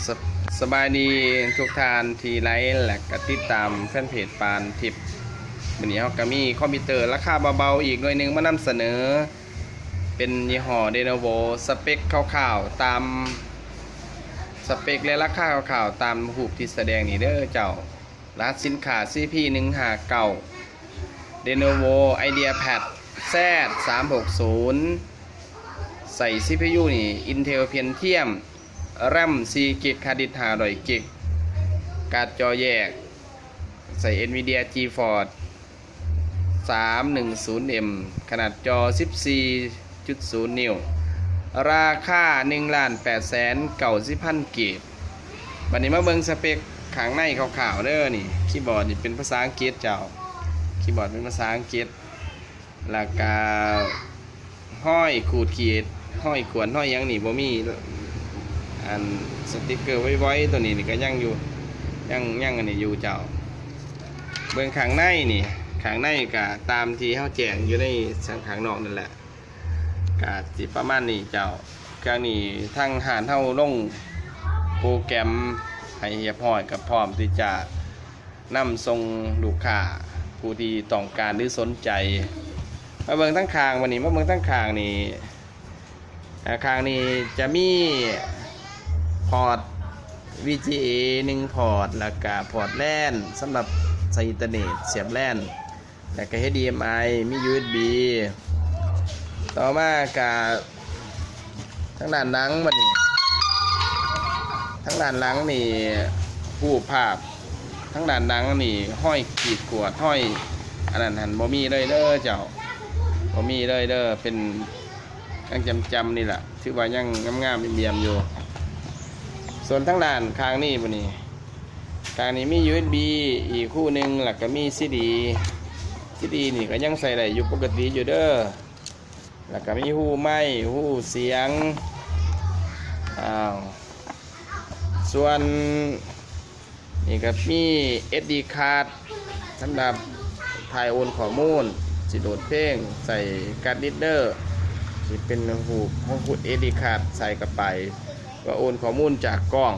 ສະ ສະບາຍດີທຸກທ່ານທີ່ໄລ ແລະ ກະຕິດຕາມແຟນເພຈປານທິບ. ມື້ນີ້ເຮົາກະມີຄອມພິວເຕີລາຄາເບົາໆອີກໜ່ວຍໜຶ່ງມານຳສະເໜີ ເປັນຍີ່ຫໍ້ Lenovo. ສະເປັກຄ່າວໆຕາມ ສະເປັກ ແລະ ລາຄາຄ່າວໆຕາມຮູບທີ່ສະແດງນີ້ເດີເຈົ້າ. ລະຫັດສິນຄ້າ ຊີພີ ໜຶ່ງຫ້າເກົ້າ Lenovo IdeaPad Z ສາມຫົກສູນ ໃສ່ ຊີພີຢູ ນີ້ Intel Pentium, RAM ສີ່ກິກ, ຮາດດິສຫ້າຮ້ອຍກິກ, ກາດຈໍແຍກ ໃສ່ Nvidia GeForce ສາມໜຶ່ງສູນເອັມ ຂະໜາດຈໍ ສິບສີ່ຈຸດສູນນິ້ວ, ລາຄາ ໜຶ່ງລ້ານແປດແສນເກົ້າສິບພັນກີບ. ບັດນີ້ມາເບິ່ງສະເປັກຂ້າງໃນຄ່າວໆເດີ. ນີ້ ຄີບອດນີ້ເປັນພາສາອັງກິດເຈົ້າ, ຄີບອດເປັນພາສາອັງກິດ. ແລ້ວກະຮອຍຂູດຂີດ ຮອຍຂວນ ຮອຍຫຍັງນີ້ບໍ່ມີ. ອັນສະຕິກເກີໄວໆໂຕນີ້ນີ້ກະຍັງຢູ່ ຍັງ ຍັງອັນນີ້ຢູ່ເຈົ້າ. ເບິ່ງຂ້າງໃນນີ້ ຂ້າງໃນກະຕາມທີ່ເຮົາແຈ້ງຢູ່ໃນຂ້າງນອກນັ້ນແຫຼະ. ກະຊິປະມານນີ້ເຈົ້າ. ເຄື່ອງນີ້ທາງຮ້ານເຮົາລົງໂປຣແກຣມໃຫ້ຮຽບຮ້ອຍ ກະພ້ອມທີ່ຈະນຳສົ່ງລູກຄ້າຜູ້ທີ່ຕ້ອງການ ຫຼື ສົນໃຈ. ມາເບິ່ງທາງຂ້າງບັດນີ້ ມາເບິ່ງທາງຂ້າງນີ້. ອາ ຂ້າງນີ້ຈະມີພອດ VGA ໜຶ່ງພອດ ແລ້ວກະພອດ LAN ສຳລັບໃສ່ອິນເຕີເນັດ ສຽບ LAN ແລ້ວກະ HDMI ມີ USB. ຕໍ່ມາກະທາງດ້ານຫຼັງບັດນີ້ ທາງດ້ານຫຼັງນີ້ຮູບພາບ ທາງດ້ານຫຼັງນີ້ຮອຍຂີດກວາດ ຮອຍອັນນັ້ນຫັ້ນບໍ່ມີເລີຍເດີເຈົ້າ ບໍ່ມີເລີຍເດີ. ເປັນ ຍັງຈຳໆນີ້ລະ ຖືວ່າຍັງງາມໆ ຢ້ຽມໆຢູ່. ສ່ວນທາງດ້ານຂ້າງນີ້ບັດນີ້ ຂ້າງນີ້ມີ USB ອີກຮູໜຶ່ງ ແລ້ວກະມີ CD. CD ນີ້ກະຍັງໃຊ້ໄດ້ຢູ່ປົກກະຕິຢູ່ເດີ. ແລ້ວກະມີຮູໄມ ຮູສຽງ. ອ້າວ ສ່ວນ ນີ້ກະມີ SD card ສຳລັບຖ່າຍໂອນຂໍ້ມູນ ຊິໂຫຼດເພງ ໃສ່ກາດດິສເດີ ຊິເປັນຮູບຂອງ SD card ໃສ່ເຂົ້າໄປ ວ່າໂອນຂໍ້ມູນຈາກກ້ອງ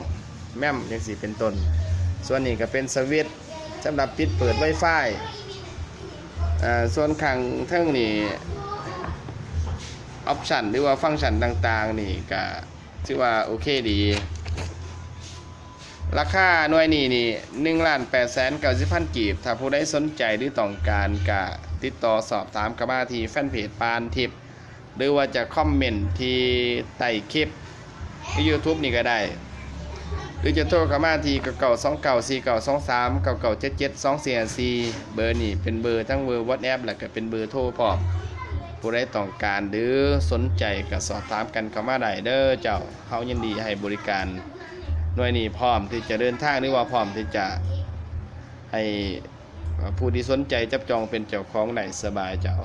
ແມັມ ຈັ່ງຊີ້ເປັນຕົ້ນ. ສ່ວນນີ້ກະເປັນສະວິດສຳລັບປິດເປີດ Wi-Fi. ອາ ສ່ວນຂ້າງເທິງນີ້ ອອບຊັນ ຫຼືວ່າຟັງຊັນຕ່າງໆນີ້ກະຖືວ່າໂອເຄດີ. ລາຄາໜ່ວຍນີ້ນີ້ ໜຶ່ງລ້ານແປດແສນເກົ້າສິບພັນກີບ. ຖ້າຜູ້ໃດສົນໃຈ ຫຼື ຕ້ອງການ ກະຕິດຕໍ່ສອບຖາມເຂົ້າມາທີ່ແຟນເພຈປານທິບ ຫຼືວ່າຈະຄອມເມັນທີ່ໃຕ້ຄລິບ ຫຼື YouTube ນີ້ກະໄດ້ ຫຼື ຈະໂທເຂົ້າມາທີ່ ເກົ້າເກົ້າສອງເກົ້າ ສີ່ເກົ້າສອງສາມ ເກົ້າເກົ້າເຈັດເຈັດ ສອງສີ່ຫ້າສີ່. ເບີນີ້ເປັນເບີທັງເບີ WhatsApp ແລະກະເປັນເບີໂທພ້ອມ. ຜູ້ໃດຕ້ອງການ ຫຼື ສົນໃຈກະສອບຖາມກັນເຂົ້າມາໄດ້ເດີເຈົ້າ. ເຮົາຍິນດີໃຫ້ບໍລິການ. ໜ່ວຍນີ້ພ້ອມທີ່ຈະເດີນທາງ ຫຼືວ່າພ້ອມທີ່ຈະໃຫ້ຜູ້ທີ່ສົນໃຈຈັບຈອງເປັນເຈົ້າຂອງໄດ້ສະບາຍເຈົ້າ.